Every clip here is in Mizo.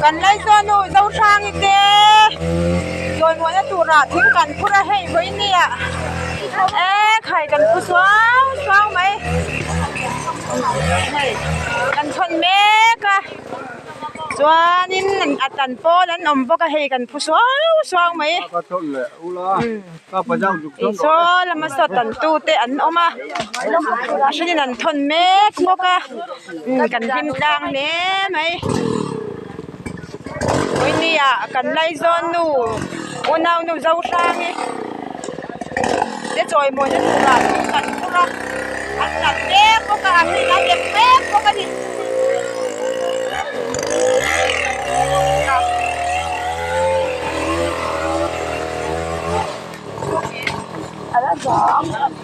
Kan Laizawn-u Zohrangi te chawimuahna turah thing kan phur a hei vawinia e khai kan phu suau suau mai hei kan chhawn mek a chuanin a tan pawl an awm bawk a hei kan phu suau suau mai saw lama saw tan tute an awm a a hrenin an thawn mek bawk a. Kan hlim tlang hle mai Puinia kan Laizawn nu unau nu Zohrangi te chawimawina turah thil kan phur a an lat mek bawk a a hring a dep mek bawk a ni.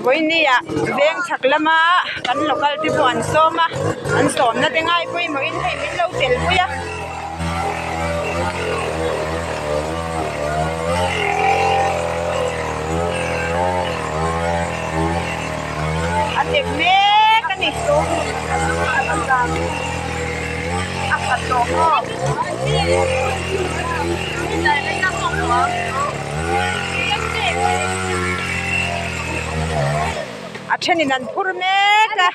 Vawinia veng chhak lama kan local te pawh an sawm a an sawmna te ngai pawimawhin hei min lo tel pui a. A tek mek a ni. A thenin an phur mek a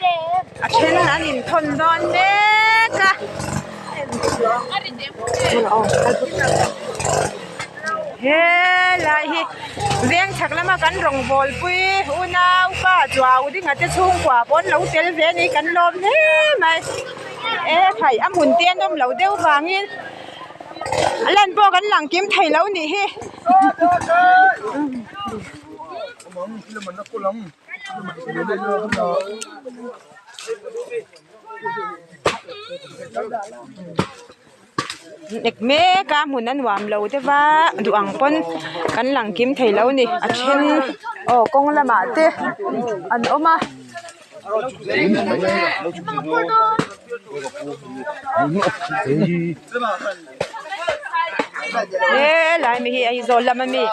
a then an inthawn dawn mek a helai hi veng chhak lama kan rawngbawl pui unau pa chuau ding a te chhungkua pawh an lo tel ve a ni kan lawm hle mai e khai a hmun te an awm lo deuh vangin. A lan pawh kan lang kim thei lo nih hi. Nek mek a hmun a nuam lo deuh a duh ang pawn kan lang kim thei lo a ni a then aw kawng lamah te an awm a. He lai mi hi Aizawl lama mi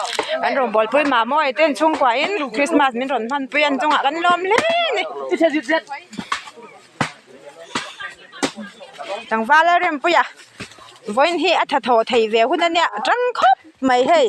an rawn bualpui mah maw ten chhungkua in Christmas min rawn hmanpui a an chungah kan lawm hle a ni tlangval a rempui a vawiin hi a tha thawh thei ve hun a nia tang khawp mai hei.